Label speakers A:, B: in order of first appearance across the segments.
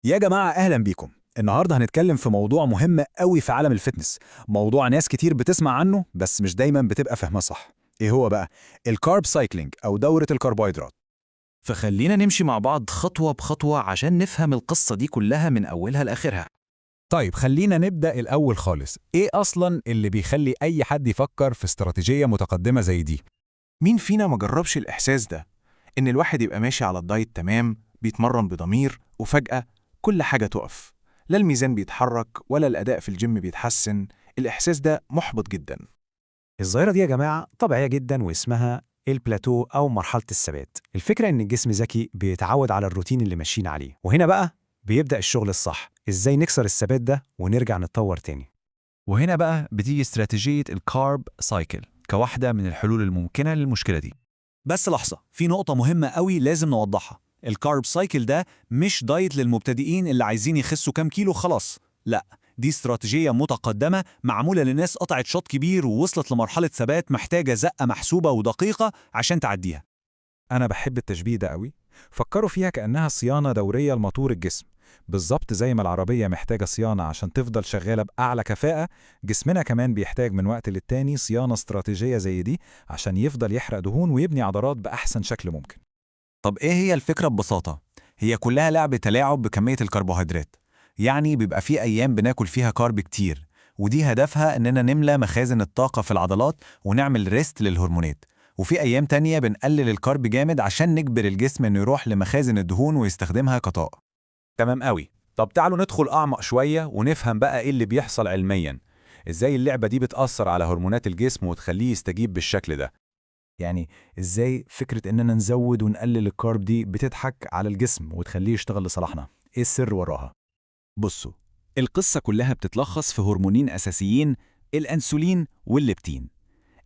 A: يا جماعة، أهلا بيكم. النهاردة هنتكلم في موضوع مهم قوي في عالم ال fitness، موضوع ناس كتير بتسمع عنه بس مش دايما بتبقى فاهماه صح. إيه هو بقى؟ ال carb cycling أو دورة الكربوهيدرات.
B: فخلينا نمشي مع بعض خطوة بخطوة عشان نفهم القصة دي كلها من أولها لآخرها.
A: طيب، خلينا نبدأ الأول خالص. إيه أصلا اللي بيخلي أي حد يفكر في استراتيجية متقدمة زي دي؟
C: مين فينا ما جربش الإحساس ده؟ إن الواحد يبقى ماشي على الدايت تمام، بيتمرن بضمير، وفجأة كل حاجة تقف، لا الميزان بيتحرك ولا الأداء في الجيم بيتحسن. الإحساس ده محبط جدا.
D: الظاهرة دي يا جماعة طبيعية جدا، واسمها البلاتو أو مرحلة الثبات. الفكرة إن الجسم ذكي، بيتعود على الروتين اللي ماشيين عليه، وهنا بقى بيبدأ الشغل الصح: إزاي نكسر الثبات ده ونرجع نتطور تاني.
B: وهنا بقى بتيجي استراتيجية ال carb cycle كواحدة من الحلول الممكنة للمشكلة دي.
E: بس لحظة، في نقطة مهمة قوي لازم نوضحها. ال carb cycle ده مش دايت للمبتدئين اللي عايزين يخسوا كام كيلو خلاص. لا، دي استراتيجية متقدمة معمولة لناس قطعت شوط كبير ووصلت لمرحلة ثبات محتاجة زقة محسوبة ودقيقة عشان تعديها.
F: أنا بحب التشبيه ده قوي. فكروا فيها كأنها صيانة دورية لموتور الجسم. بالظبط زي ما العربية محتاجة صيانة عشان تفضل شغالة بأعلى كفاءة، جسمنا كمان بيحتاج من وقت للتاني صيانة استراتيجية زي دي عشان يفضل يحرق دهون ويبني عضلات بأحسن شكل ممكن.
E: طب إيه هي الفكرة ببساطة؟ هي كلها لعبة تلاعب بكمية الكربوهيدرات. يعني بيبقى في أيام بناكل فيها carb كتير، ودي هدفها إننا نملى مخازن الطاقة في العضلات ونعمل reset للهرمونات. وفي أيام تانية بنقلل ال carb جامد عشان نجبر الجسم إنه يروح لمخازن الدهون ويستخدمها كطاقة.
A: تمام قوي. طب تعالوا ندخل أعمق شوية ونفهم بقى إيه اللي بيحصل علميا، إزاي اللعبة دي بتأثر على هرمونات الجسم وتخليه يستجيب بالشكل ده.
D: يعني إزاي فكرة إننا نزود ونقلل ال carb دي بتضحك على الجسم وتخليه يشتغل لصالحنا؟ إيه السر وراها؟
B: بصوا، القصة كلها بتتلخص في هرمونين أساسيين: الأنسولين والليبتين.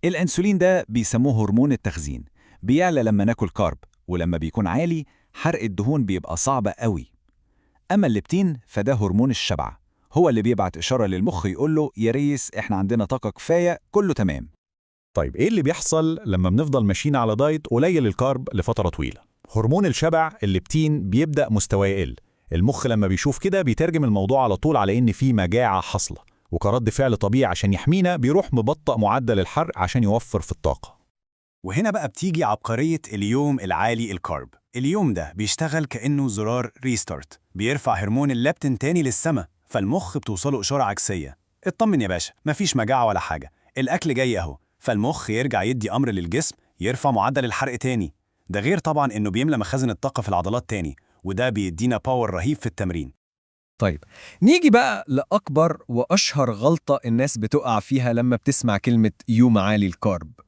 B: الأنسولين ده بيسموه هرمون التخزين، بيعلى لما ناكل carb، ولما بيكون عالي حرق الدهون بيبقى صعب قوي. أما الليبتين فده هرمون الشبع، هو اللي بيبعت إشارة للمخ يقول له: يا ريس، إحنا عندنا طاقة كفاية، كله تمام.
A: طيب، إيه اللي بيحصل لما بنفضل ماشيين على دايت قليل ال carb لفترة طويلة؟ هرمون الشبع الليبتين بيبدأ مستواه يقل. المخ لما بيشوف كده بيترجم الموضوع على طول على إن في مجاعة حاصلة، وكرد فعل طبيعي عشان يحمينا بيروح مبطئ معدل الحرق عشان يوفر في الطاقة.
E: وهنا بقى بتيجي عبقرية اليوم العالي ال carb. اليوم ده بيشتغل كأنه زرار restart، بيرفع هرمون الليبتين تاني للسما، فالمخ بتوصله إشارة عكسية: اطمن يا باشا، مفيش مجاعة ولا حاجة، الأكل جاي أهو. فالمخ يرجع يدي أمر للجسم يرفع معدل الحرق تاني. ده غير طبعا إنه بيملى مخازن الطاقة في العضلات تاني، وده بيدينا power رهيب في التمرين.
G: طيب، نيجي بقى لأكبر وأشهر غلطة الناس بتقع فيها لما بتسمع كلمة يوم عالي ال carb.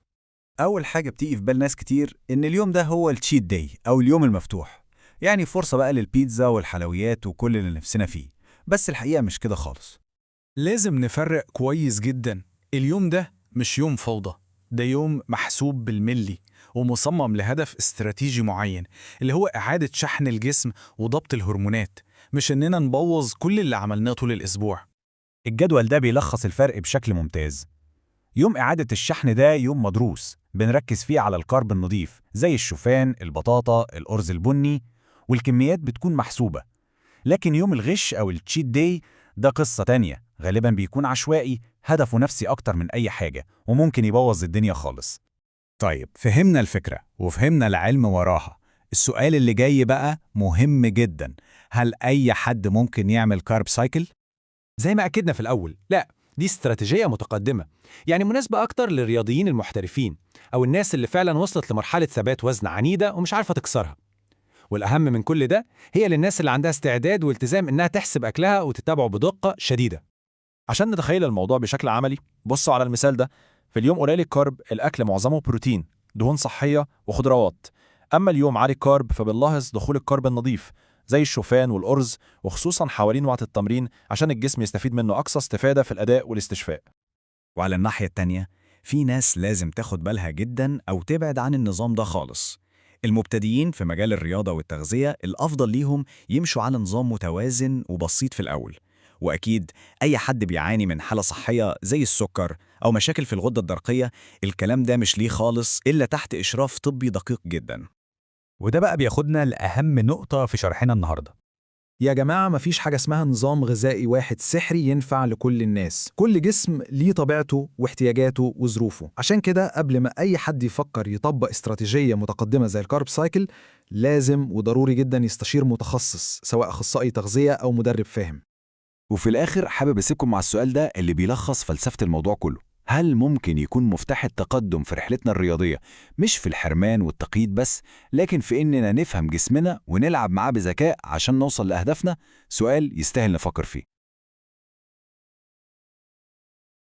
D: أول حاجة بتيجي في بال ناس كتير إن اليوم ده هو ال cheat day أو اليوم المفتوح، يعني فرصة بقى للبيتزا والحلويات وكل اللي نفسنا فيه. بس الحقيقة مش كده خالص.
H: لازم نفرق كويس جدا. اليوم ده مش يوم فوضى، ده يوم محسوب بالملي ومصمم لهدف استراتيجي معين، اللي هو إعادة شحن الجسم وضبط الهرمونات، مش إننا نبوظ كل اللي عملناه طول الأسبوع.
D: الجدول ده بيلخص الفرق بشكل ممتاز. يوم إعادة الشحن ده يوم مدروس، بنركز فيه على ال carb النظيف زي الشوفان، البطاطا، الأرز البني، والكميات بتكون محسوبة. لكن يوم الغش أو ال cheat day ده قصة تانية، غالبا بيكون عشوائي، هدفه نفسي أكتر من أي حاجة، وممكن يبوظ الدنيا خالص.
A: طيب، فهمنا الفكرة وفهمنا العلم وراها. السؤال اللي جاي بقى مهم جدا: هل أي حد ممكن يعمل carb cycle؟
I: زي ما أكدنا في الأول، لا، دي استراتيجية متقدمة، يعني مناسبة أكتر للرياضيين المحترفين أو الناس اللي فعلا وصلت لمرحلة ثبات وزن عنيدة ومش عارفة تكسرها. والأهم من كل ده، هي للناس اللي عندها استعداد والتزام إنها تحسب أكلها وتتابعه بدقة شديدة.
F: عشان نتخيل الموضوع بشكل عملي، بصوا على المثال ده. في اليوم قليل ال carb الأكل معظمه بروتين، دهون صحية وخضروات. أما اليوم عالي ال carb فبنلاحظ دخول ال carb النظيف زي الشوفان والأرز، وخصوصا حوالين وقت التمرين عشان الجسم يستفيد منه أقصى استفادة في الأداء والاستشفاء.
D: وعلى الناحية التانية في ناس لازم تاخد بالها جدا أو تبعد عن النظام ده خالص. المبتدئين في مجال الرياضة والتغذية الأفضل ليهم يمشوا على نظام متوازن وبسيط في الأول. وأكيد أي حد بيعاني من حالة صحية زي السكر أو مشاكل في الغدة الدرقية، الكلام ده مش ليه خالص إلا تحت إشراف طبي دقيق جدا.
A: وده بقى بياخدنا لأهم نقطة في شرحنا النهاردة.
H: يا جماعة، مفيش حاجة اسمها نظام غذائي واحد سحري ينفع لكل الناس. كل جسم ليه طبيعته واحتياجاته وظروفه. عشان كده قبل ما أي حد يفكر يطبق استراتيجية متقدمة زي ال carb cycle، لازم وضروري جدا يستشير متخصص، سواء أخصائي تغذية أو مدرب فاهم.
B: وفي الآخر حابب أسيبكم مع السؤال ده اللي بيلخص فلسفة الموضوع كله: هل ممكن يكون مفتاح التقدم في رحلتنا الرياضية مش في الحرمان والتقييد بس، لكن في إننا نفهم جسمنا ونلعب معاه بذكاء عشان نوصل لأهدافنا؟ سؤال يستاهل نفكر فيه.